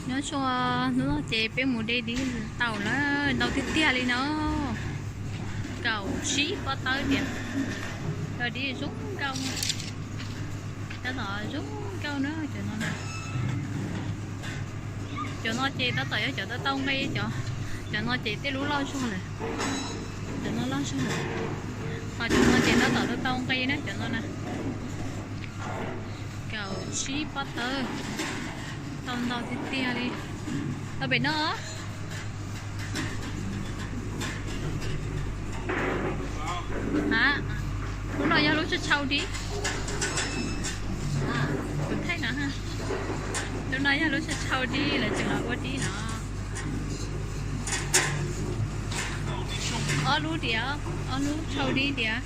Nyob zoo, hnub no ces peb mus de dib tau lawm, ntau tiag tiag li no. Kaum tsib pob tawb tiag. Cov dib zoo nkauj, tab tom zoo nkauj na cov no na. Cov no ces tab tom yog cov tau tau nqi, cov, cov no ces tej lub loj zog lawm. Cov no loj zog lawm. Ho cov no ces tab tom tau tau nqi na cov no na. Kaum tsib pob tawb, tau ntau tiag tiag li. Tau pem no. A, lub no yog lub tshau tshau dib. Kuv thaij no, lub no yog lub tshau tshau dib, lawv tseem los ua dib no. Ob lub tiag, ob lub tshau dib tiag.